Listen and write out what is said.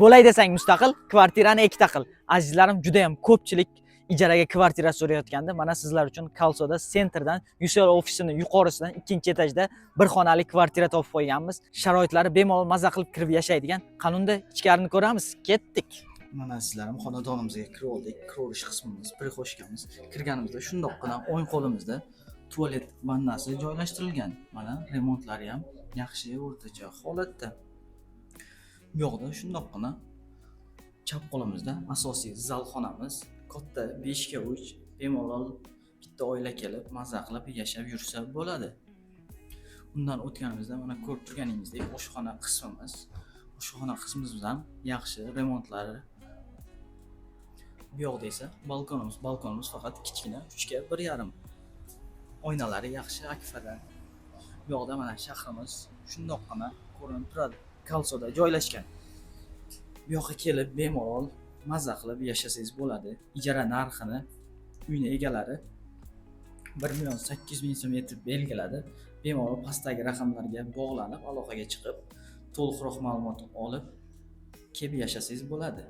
Bo'lay desang mustaqil, kvartirani ikkita qil. Azizlarim, juda ham ko'pchilik ijaraga kvartira so'rayotgandi. Mana sizlar uchun Kalsoda центр dan, Ucell ofisini yuqorisidan, ikkinchi etajda bir xonali kvartira topib qo'yganmiz. Sharoitlari bemalol maza qilib kirib yashaydigan. Qani unda ichkarini ko'ramiz. Ketdik. Mana, azizlarim, xonadonimizga kirib oldik. Kiraverish qismimiz, прихожка miz. Kirganimizda shundoqqina o'ng qo'limizda tualet, vannasi joylashtirilgan. Mana, remontlari ham yaxshi, o'rtacha holatda. Bu yoqda shundoqqina chap qo'limizda asosiy zal xonamiz. Katta, 5 ga 3, bemalol bitta oila kelib maza qilib yashab yursa bo'ladi. Undan o'tganimizda, mana, ko'rib turganingizdek, oshxona qismimiz. Oshxona qismimiz ham yaxshi remontlari. Bu yoqda esa balkonimiz. Balkonimiz faqat kichkina, 3 ga 1,5. Oynalari yaxshi, akfadan. Bu yoqda mana shahrimiz shundoqqina ko'rinib turadi. Kalsoda joylashgan. Bu yoqqa kelib bemalol maza qilib yashasangiz bo'ladi. Ijara narxini uyni egalari 1 800 000 so'm etib belgiladi. Bemalol pastdagi raqamlarga bog'lanib, aloqaga chiqib, to'liqroq ma'lumot olib, kelib yashasangiz bo'ladi.